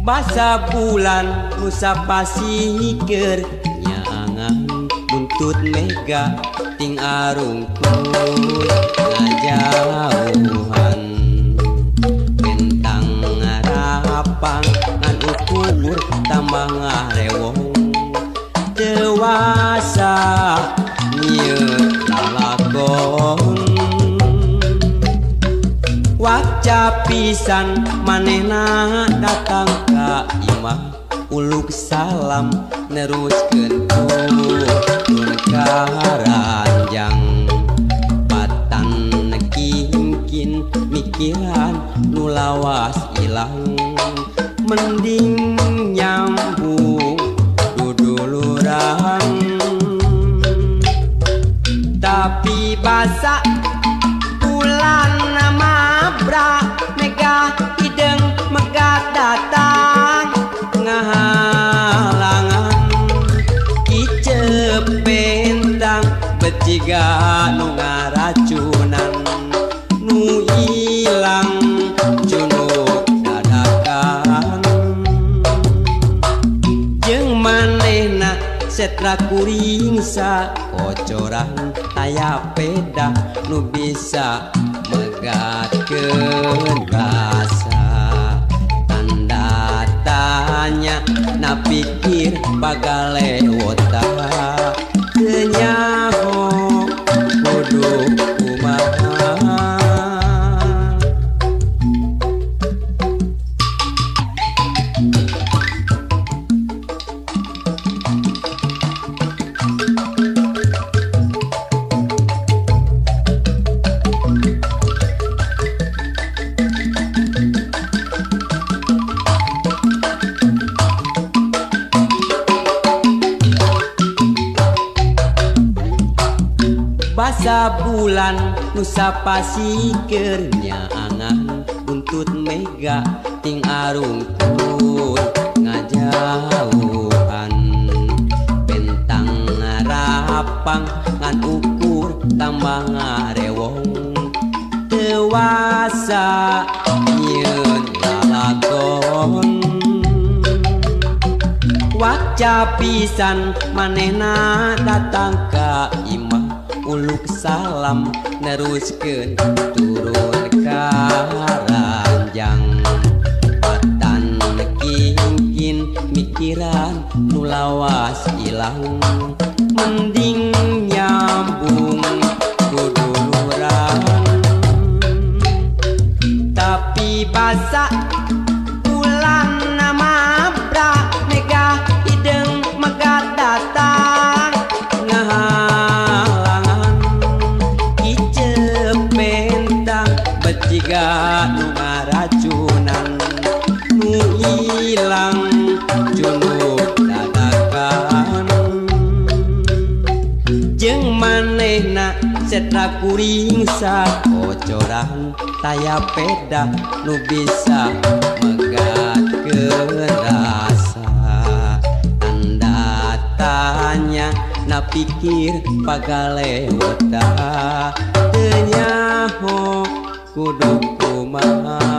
Basa bulan nusa pasikeun nyaangan buntut mega ting arungkut ngajauhan bentang ngarapang ngan ukur tambah ngarewong dewasa nyieun lalakon waca pisan manehna datang ka imah uluk salam neruskeun turun ka ranjang patan kingkin mikiran nu lawas ilang mending nyambung duduluran tapi basa bulan mabra mega hideng megat datang ngahalangan kicep bentang beciga nu ngaracunan nu ilang cunuk dadakan jeung manehna setra kuring sakocoran aya peda nu bisa megatkeun rasa tanda tanya na pikir bagalewota teu nyaho kudu kumaha. Basa bulan nusa pasikeun nyaangan buntut mega ting arungkut ngajauhan bentang ngarapang ngan ukur tambah ngarewong dewasa nyieun lalakon waca pisan manehna datang ka imah uluk salam neruskeun turun ka ranjang patan kingkin mikiran nu lawas ilang mending nyambung duduluran tapi basa bulan mabra mega hideng megat datang ngahalangan kicep bentang beciga nu ngaracunan nu ilang cunuk dadakan jeung manehna setra kuring sakocoran taya peda nu bisa megatkeun rasa tanda tanya na pikir pagalewota teu nyaho kudu kumaha.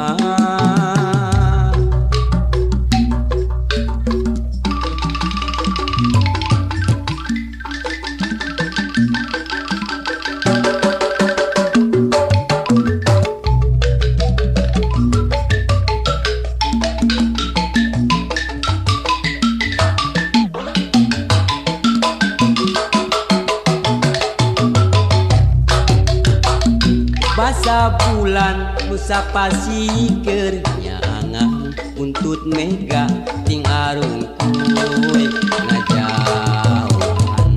Basa bulan nusa pasikeun nyaangan buntut mega ting arungkuy ngajauhan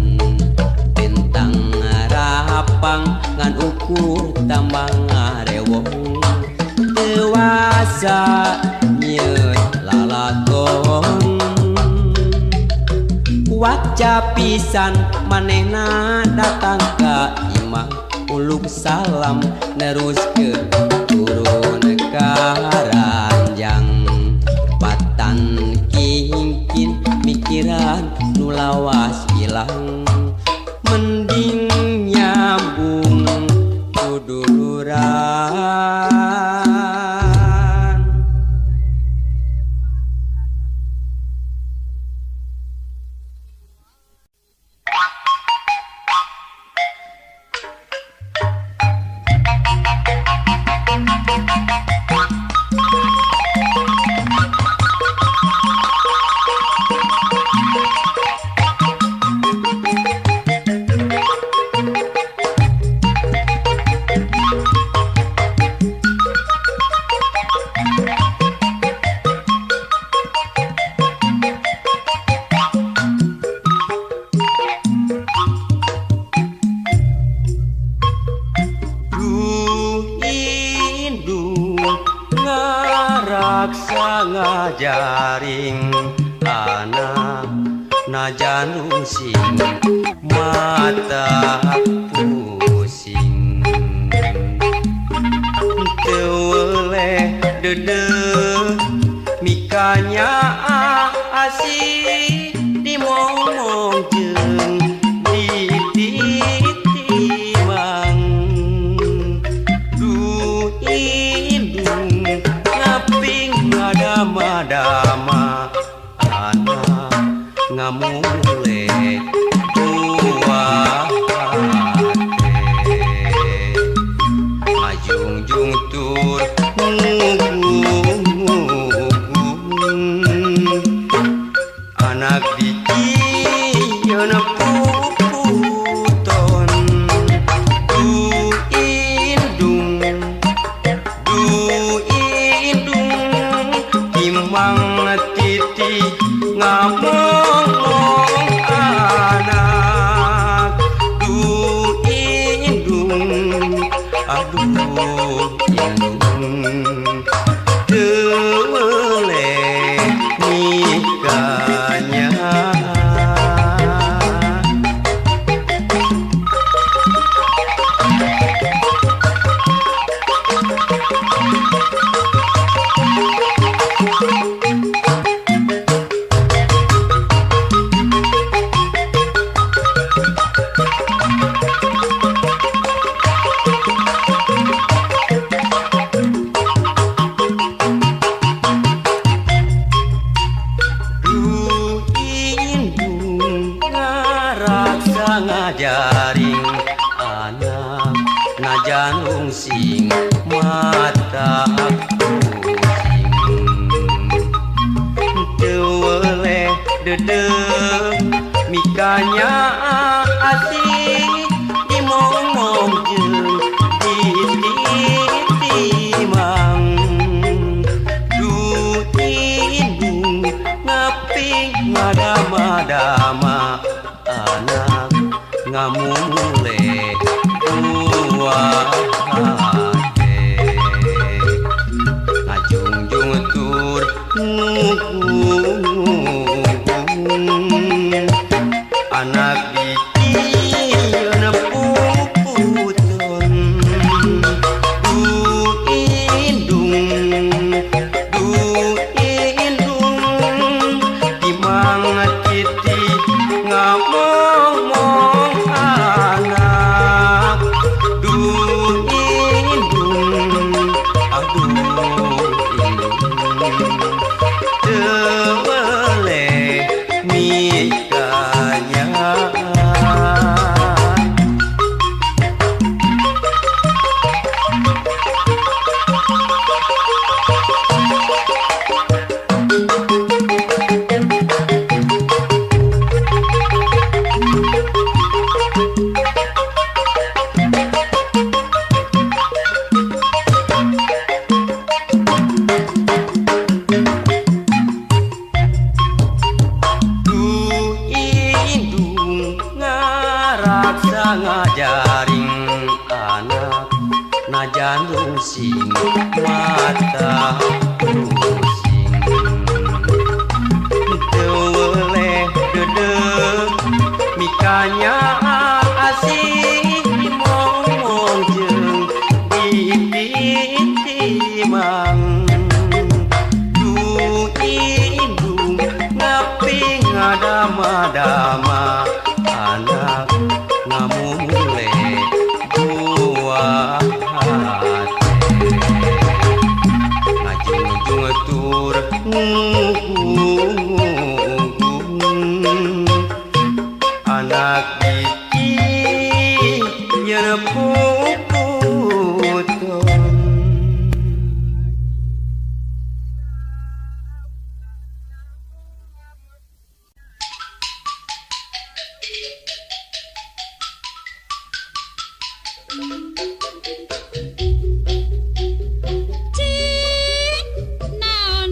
bentang ngarapang ngan ukur tambah ngarewong dewasa nyieun lalakon waca pisan manehna datang ka imah uluk salam neruskeun turun ka ranjang patan kingkin mikiran nu lawas ilang mending nyambung duduluran. Ngaraksa ngajaring anak najan rungsing mata pusing teu weleh deudeuh mikanya asih dimomong jeung dititimang duh indung ngaping ngadama-dama anak ngamule buah hate ngajungjung tur ngugung anak dijieun puputon duh indung timang titi ngamong anak duh indung aduh indung teu weleh nikahnya. Ngajaring anak najan rungsing mata pusing teu weleh deudeuh mikanya asih dimomong jeung dititimang duh indung ngaping ngadama-dama anak ngamule buah hate ngajungjung tur ngugung anak dijieun puputon duh indung timang titi ngamong anak duh indung aduh indung teu weleh mikanya. Ngajaring anak najan rungsing mata pusing teu weleh deudeuh mikanya asih dimomong jeung dititimang duh indung ngaping ngadama-dama anak ngamule buah hate ngajungjung tur ngugung anak dijieun puputon. Cik naon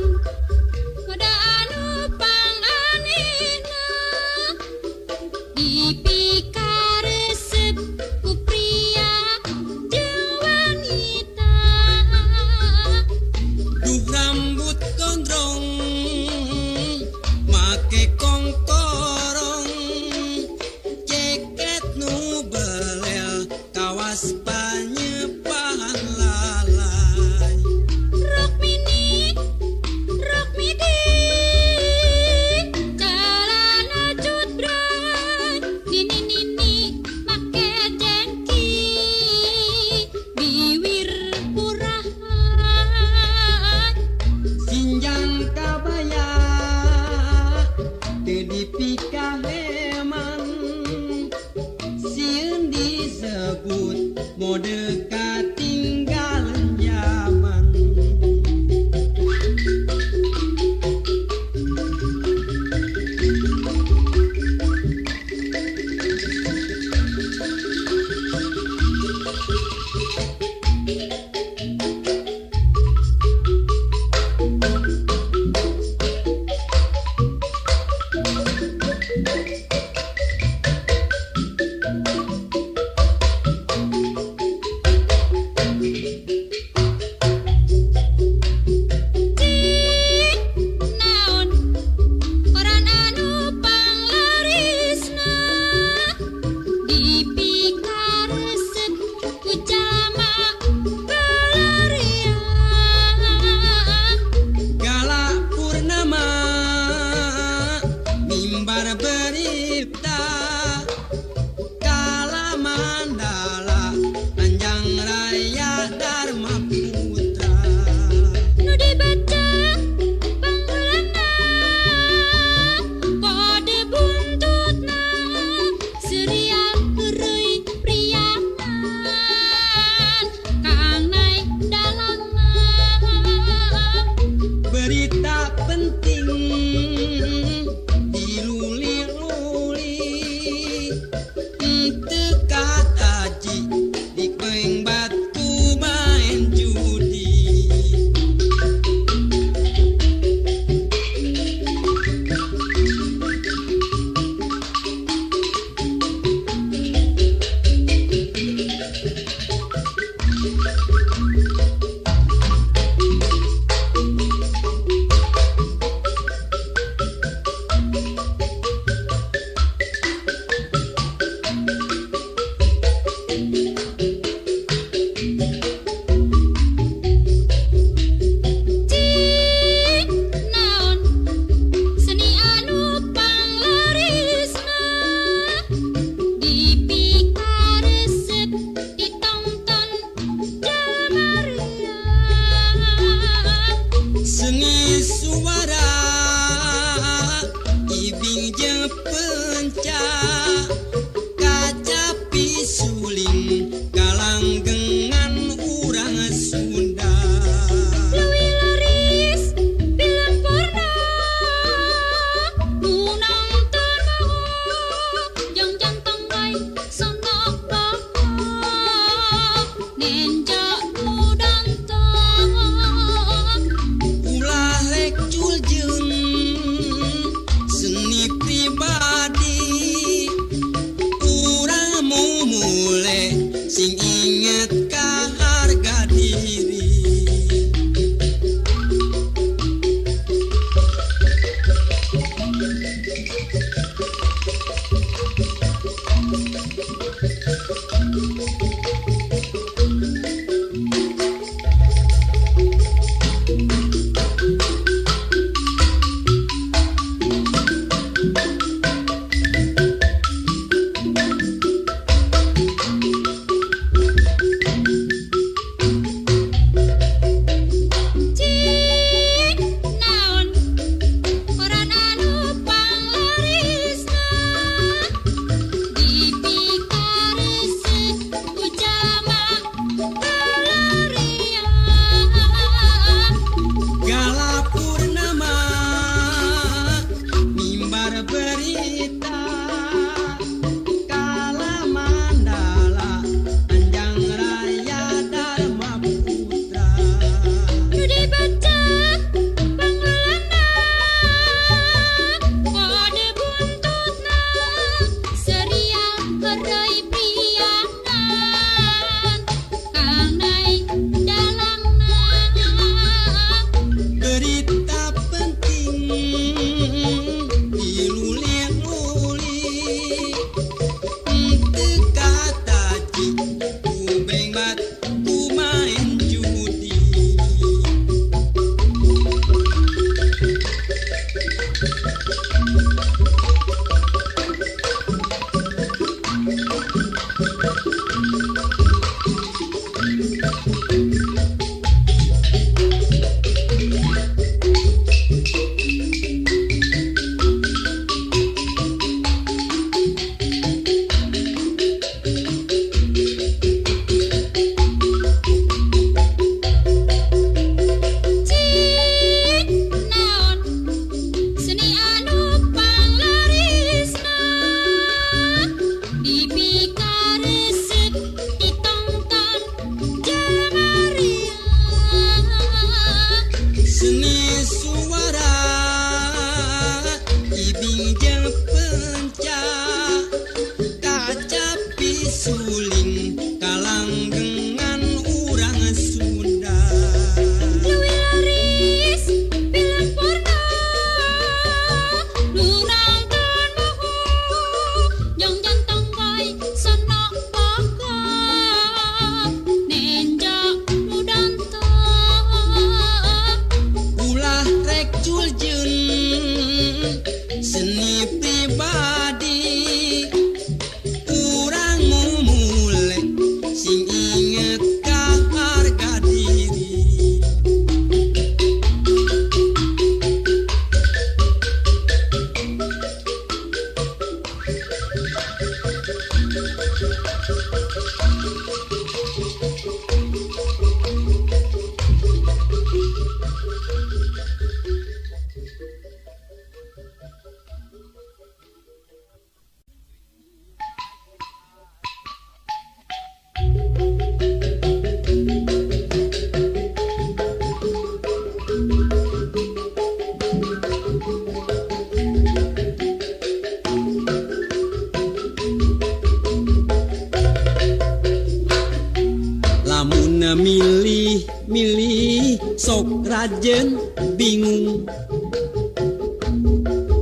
Kajen bingung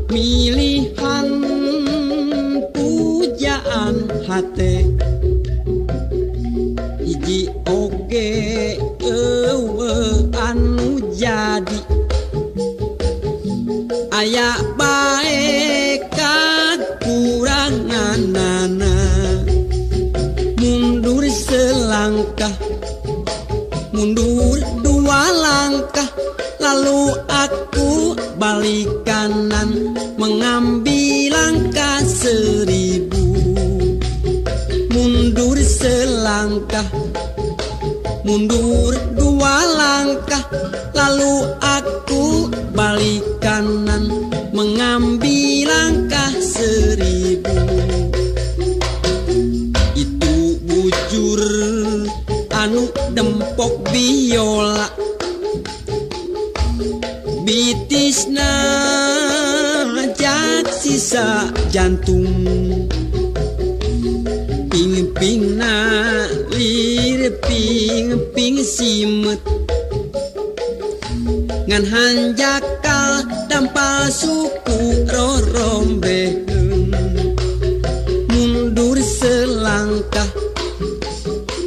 milihan pujaan hate hiji oge eueuh anu jadi aya bae kakuranganana mundur selangkah mundur dua langkah lalu aku balik kanan mengambil langkah 1000 mundur selangkah mundur dua langkah lalu aku balik kanan mengambil langkah 1000 itu bujur anu dempok biola bitisna jak sisa jantung ping-pingna lir ping-ping simet ngan hanjakal dampal suku rorombeheun mundur selangkah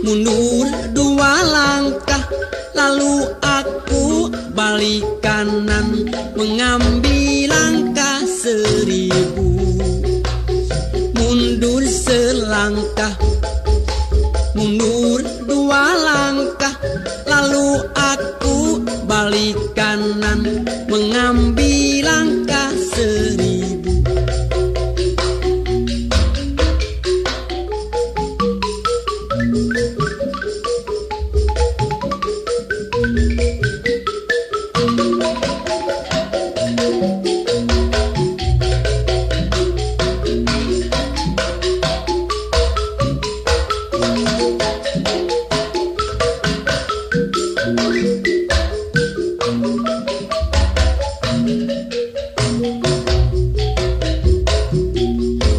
mundur dua langkah lalu aku balik kanan mengambil langkah 1000 mundur selangkah mundur dua langkah lalu aku balik kanan mengambil langkah 1000.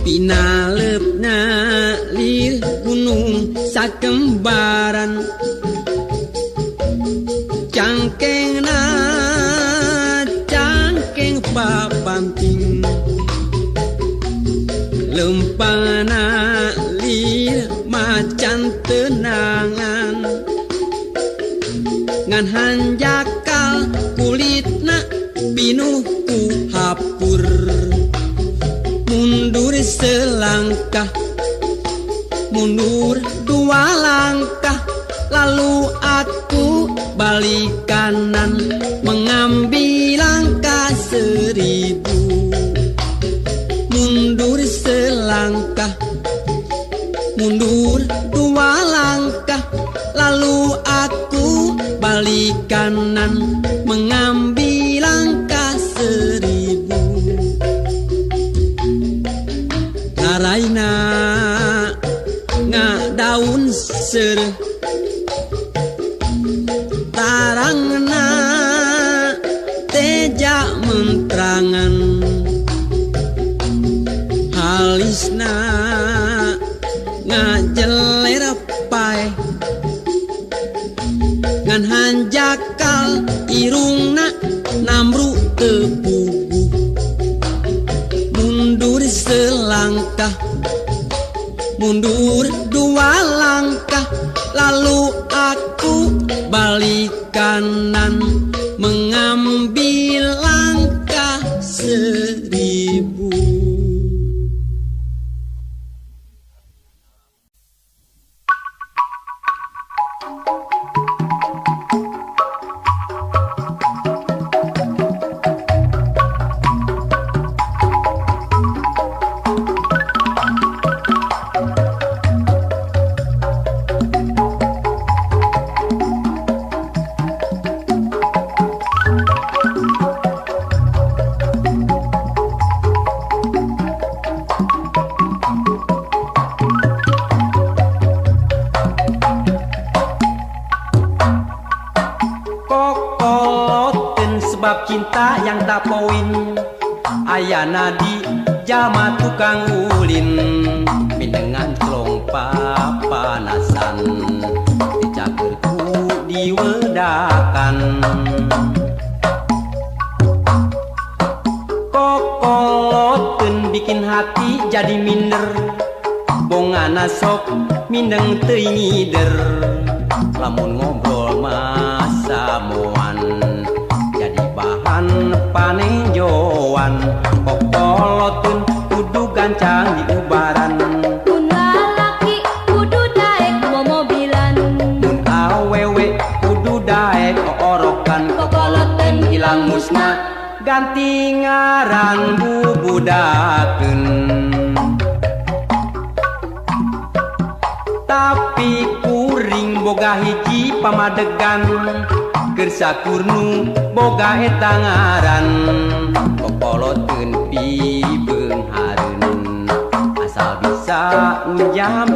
Pinaleupna lir gunung sakembaran cangkengna cangkeng papanting lempangna lir macan tenangan ngan hanjakal kulitna pinuh ku hapur mundur selangkah mundur dua langkah lalu aku balik kanan mengambil langkah 1000 mundur selangkah mundur dua langkah lalu aku balik kanan mengambil langkah 1000 Taraina ngadaun seureuh tarangna teja mentrangan halisna ngajeler paeh ngan hanjakal irungna namru teu puguh mundur selangkah mundur dua langkah lalu aku balik kanan mengambil langkah 1000. Sebab cinta yang tak poin ayana di jama tukang ulin mindengan celong papanasan dicagerku diwedakan. Bikin hati jadi minder. Bongana sok mindeng teuing ngider. Lamun ngobrol masamuan jadi bahan panenjoan. Kokoloteun kudu gancang diubaran. Mun lalaki kudu daek momobilan. Mun awewe kudu daek oorokan. Kokoloteun hilang musna ganti ngaran bubudakeun. Tapi kuring boga hiji pamadegan, keur sakurnu boga eta ngaran. Kokoloteun pibeunghareun asal bisa minjam.